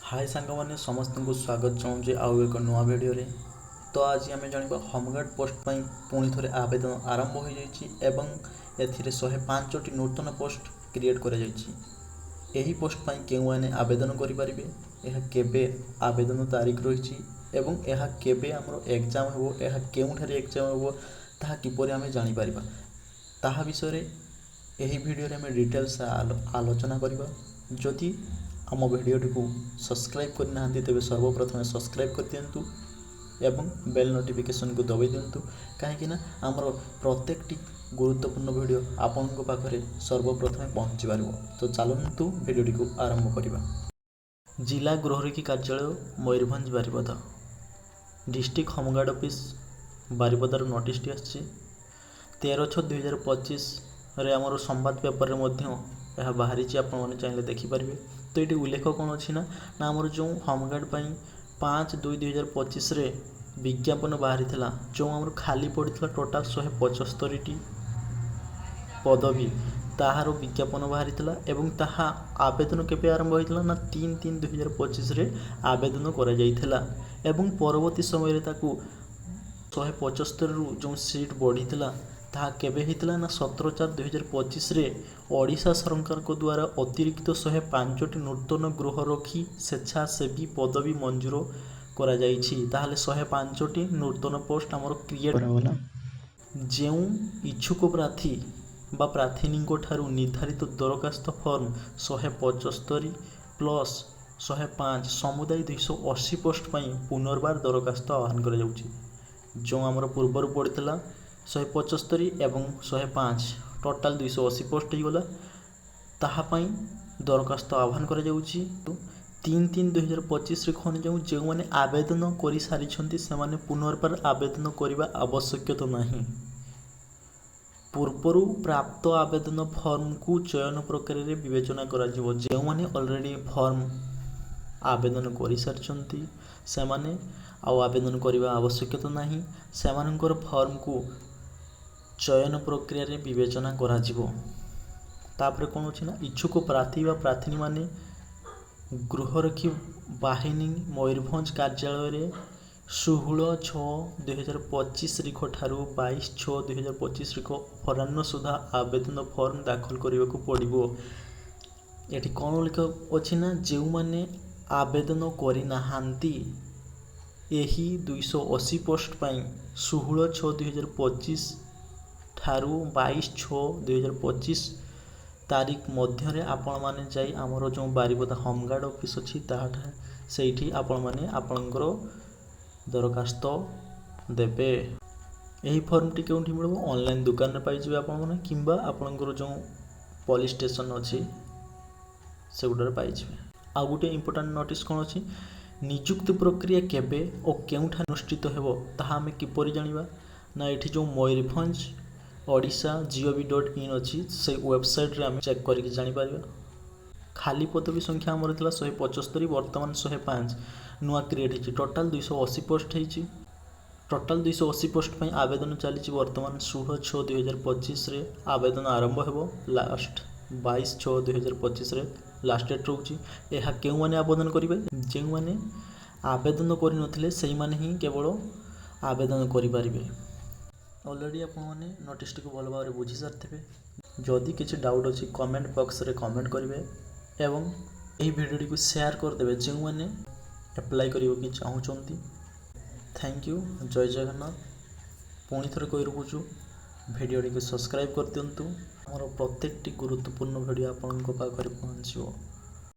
High ସାଙ୍ଗମାନେ, ସମସ୍ତଙ୍କୁ ସ୍ୱାଗତ ଜଣାଉଛି ଆଉ ଏକ ନୂଆ ଭିଡ଼ିଓରେ। ତ ଆଜି ଆମେ ଜାଣିବା, ହୋମଗାର୍ଡ଼ ପୋଷ୍ଟ ପାଇଁ ପୁଣି ଥରେ ଆବେଦନ ଆରମ୍ଭ ହୋଇଯାଇଛି ଏବଂ ଏଥିରେ 105ଟି ନୂତନ ପୋଷ୍ଟ କ୍ରିଏଟ୍ କରାଯାଇଛି। ଏହି ପୋଷ୍ଟ ପାଇଁ କେଉଁମାନେ ଆବେଦନ କରିପାରିବେ, ଏହା କେବେ ଆବେଦନ ତାରିଖ ରହିଛି ଏବଂ ଏହା କେବେ ଆମର ଏକ୍ଜାମ୍ ହେବ, ଏହା କେଉଁଠାରେ ଏକ୍ଜାମ୍ ହେବ, ତାହା କିପରି ଆମେ ଜାଣିପାରିବା, ତାହା ବିଷୟରେ ଏହି ଭିଡ଼ିଓରେ ଆମେ ଡିଟେଲ୍ସ ଆଲୋଚନା କରିବା। ଯଦି ଆମ ଭିଡ଼ିଓଟିକୁ ସବସ୍କ୍ରାଇବ୍ କରିନାହାନ୍ତି, ତେବେ ସର୍ବପ୍ରଥମେ ସବସ୍କ୍ରାଇବ୍ କରିଦିଅନ୍ତୁ ଏବଂ ବେଲ୍ ନୋଟିଫିକେସନ୍କୁ ଦବାଇ ଦିଅନ୍ତୁ, କାହିଁକିନା ଆମର ପ୍ରତ୍ୟେକଟି ଗୁରୁତ୍ୱପୂର୍ଣ୍ଣ ଭିଡ଼ିଓ ଆପଣଙ୍କ ପାଖରେ ସର୍ବପ୍ରଥମେ ପହଞ୍ଚି ପାରିବ। ତ ଚାଲନ୍ତୁ, ଭିଡ଼ିଓଟିକୁ ଆରମ୍ଭ କରିବା। ଜିଲ୍ଲା ଗୃହରକ୍ଷୀ କାର୍ଯ୍ୟାଳୟ, Mayurbhanj, Baripada, district home guard office, ବାରିପଦାରୁ ନୋଟିସ୍ଟି ଆସିଛି। 13/6/2025ରେ ଆମର ସମ୍ବାଦ ପେପରରେ ମଧ୍ୟ ଏହା ବାହାରିଛି, ଆପଣମାନେ ଚାହିଁଲେ ଦେଖିପାରିବେ। ତ ଏଇଠି ଉଲ୍ଲେଖ କ'ଣ ଅଛି ନା ଆମର ଯେଉଁ ହୋମଗାର୍ଡ଼ ପାଇଁ 5/2/2025ରେ ବିଜ୍ଞାପନ ବାହାରିଥିଲା, ଯେଉଁ ଆମର ଖାଲି ପଡ଼ିଥିଲା ଟୋଟାଲ୍ 175ଟି ପଦବୀ, ତାହାର ବିଜ୍ଞାପନ ବାହାରିଥିଲା ଏବଂ ତାହା ଆବେଦନ କେବେ ଆରମ୍ଭ ହୋଇଥିଲା ନା 3/3/2025ରେ ଆବେଦନ କରାଯାଇଥିଲା ଏବଂ ପରବର୍ତ୍ତୀ ସମୟରେ ତାକୁ 175ରୁ ଯେଉଁ ସିଟ୍ ବଢ଼ିଥିଲା, ତାହା କେବେ ହେଇଥିଲା ନା 17/4/2025ରେ ଓଡ଼ିଶା ସରକାରଙ୍କ ଦ୍ୱାରା ଅତିରିକ୍ତ 105ଟି ନୂତନ ଗୃହରକ୍ଷୀ ସ୍ୱେଚ୍ଛାସେବୀ ପଦବୀ ମଞ୍ଜୁର କରାଯାଇଛି। ତାହେଲେ 105ଟି ନୂତନ ପୋଷ୍ଟ ଆମର କ୍ରିଏଟ୍ କରାଗଲା। ଯେଉଁ ଇଚ୍ଛୁକ ପ୍ରାର୍ଥୀ ବା ପ୍ରାର୍ଥିନୀଙ୍କ ଠାରୁ ନିର୍ଦ୍ଧାରିତ ଦରଖାସ୍ତ ଫର୍ମ 175 ପ୍ଲସ୍ 105, ସମୁଦାୟ 280 ପୋଷ୍ଟ ପାଇଁ ପୁନର୍ବାର ଦରଖାସ୍ତ ଆହ୍ୱାନ କରାଯାଉଛି। ଯେଉଁ ଆମର ପୂର୍ବରୁ ପଡ଼ିଥିଲା 175 ଏବଂ 105, ଟୋଟାଲ୍ 280 ପୋଷ୍ଟ ହେଇଗଲା। ତାହା ପାଇଁ ଦରଖାସ୍ତ ଆହ୍ୱାନ କରାଯାଉଛି 3/3/2025ରେ ଖୋଲାଯାଉ। ଯେଉଁମାନେ ଆବେଦନ କରିସାରିଛନ୍ତି, ସେମାନେ ପୁନର୍ବାର ଆବେଦନ କରିବା ଆବଶ୍ୟକତା ନାହିଁ। ପୂର୍ବରୁ ପ୍ରାପ୍ତ ଆବେଦନ ଫର୍ମକୁ ଚୟନ ପ୍ରକ୍ରିୟାରେ ବିବେଚନା କରାଯିବ। ଯେଉଁମାନେ ଅଲରେଡ଼ି ଫର୍ମ ଆବେଦନ କରିସାରିଛନ୍ତି, ସେମାନେ ଆଉ ଆବେଦନ କରିବା ଆବଶ୍ୟକତା ନାହିଁ। ସେମାନଙ୍କର ଫର୍ମକୁ ଚୟନ ପ୍ରକ୍ରିୟାରେ ବିବେଚନା କରାଯିବ। ତାପରେ କ'ଣ ଅଛି ନା ଇଚ୍ଛୁକ ପ୍ରାର୍ଥୀ ବା ପ୍ରାର୍ଥିନୀମାନେ ଗୃହରକ୍ଷୀ ବାହିନୀ, ମୟୂରଭଞ୍ଜ କାର୍ଯ୍ୟାଳୟରେ 16/6/2025 ତାରିଖ ଠାରୁ 22/6/2025 ତାରିଖ ଅପରାହ୍ନ ସୁଦ୍ଧା ଆବେଦନ ଫର୍ମ ଦାଖଲ କରିବାକୁ ପଡ଼ିବ। ଏଠି କ'ଣ ଲେଖା ଅଛି ନା ଯେଉଁମାନେ ଆବେଦନ କରିନାହାନ୍ତି ଏହି 280 ପୋଷ୍ଟ ପାଇଁ, 16/6/2025 ଠାରୁ 22/6/2025 ତାରିଖ ମଧ୍ୟରେ ଆପଣମାନେ ଯାଇ ଆମର ଯେଉଁ ବାରିପଦା ହୋମଗାର୍ଡ଼ ଅଫିସ୍ ଅଛି, ତାହାଠା ସେଇଠି ଆପଣମାନେ ଆପଣଙ୍କର ଦରଖାସ୍ତ ଦେବେ। ଏହି ଫର୍ମଟି କେଉଁଠି ମିଳିବ? ଅନଲାଇନ୍ ଦୋକାନରେ ପାଇଯିବେ ଆପଣମାନେ କିମ୍ବା ଆପଣଙ୍କର ଯେଉଁ ପୋଲିସ୍ ଷ୍ଟେସନ୍ ଅଛି, ସେଗୁଡ଼ାରେ ପାଇଯିବେ। ଆଉ ଗୋଟିଏ ଇମ୍ପୋର୍ଟାଣ୍ଟ ନୋଟିସ୍ କ'ଣ ଅଛି? ନିଯୁକ୍ତି ପ୍ରକ୍ରିୟା କେବେ ଓ କେଉଁଠାରେ ଅନୁଷ୍ଠିତ ହେବ, ତାହା ଆମେ କିପରି ଜାଣିବା ନା ଏଠି ଯେଉଁ ମୟୂରଭଞ୍ଜ ଓଡ଼ିଶା gov.in ଅଛି, ସେଇ ୱେବସାଇଟ୍ରେ ଆମେ ଚେକ୍ କରିକି ଜାଣିପାରିବା। ଖାଲି ପଦବୀ ସଂଖ୍ୟା ଆମର ଥିଲା 175, ବର୍ତ୍ତମାନ 105 ନୂଆ କ୍ରିଏଟ୍ ହେଇଛି। ଟୋଟାଲ୍ 280 ପୋଷ୍ଟ ହେଇଛି। ଟୋଟାଲ୍ 280 ପୋଷ୍ଟ ପାଇଁ ଆବେଦନ ଚାଲିଛି ବର୍ତ୍ତମାନ। 16/6/2025ରେ ଆବେଦନ ଆରମ୍ଭ ହେବ, ଲାଷ୍ଟ 22/6/2025ରେ ଲାଷ୍ଟ ଡେଟ୍ ରହୁଛି। ଏହା କେଉଁମାନେ ଆବେଦନ କରିବେ? ଯେଉଁମାନେ ଆବେଦନ କରିନଥିଲେ, ସେଇମାନେ ହିଁ କେବଳ ଆବେଦନ କରିପାରିବେ। ଅଲରେଡ଼ି ଆପଣମାନେ ନୋଟିସ୍ଟିକୁ ଭଲ ଭାବରେ ବୁଝି ସାରିଥିବେ। ଯଦି କିଛି ଡାଉଟ୍ ଅଛି, କମେଣ୍ଟ ବକ୍ସରେ କମେଣ୍ଟ କରିବେ ଏବଂ ଏହି ଭିଡ଼ିଓଟିକୁ ସେୟାର କରିଦେବେ ଯେଉଁମାନେ ଆପ୍ଲାଏ କରିବାକୁ ଚାହୁଁଛନ୍ତି। Thank you, ଜୟ ଜଗନ୍ନାଥ। ପୁଣି ଥରେ କହି ରଖୁଛୁ, ଭିଡ଼ିଓଟିକୁ ସବସ୍କ୍ରାଇବ୍ କରିଦିଅନ୍ତୁ। ଆମର ପ୍ରତ୍ୟେକଟି ଗୁରୁତ୍ୱପୂର୍ଣ୍ଣ ଭିଡ଼ିଓ ଆପଣଙ୍କ ପାଖରେ ପହଞ୍ଚିବ।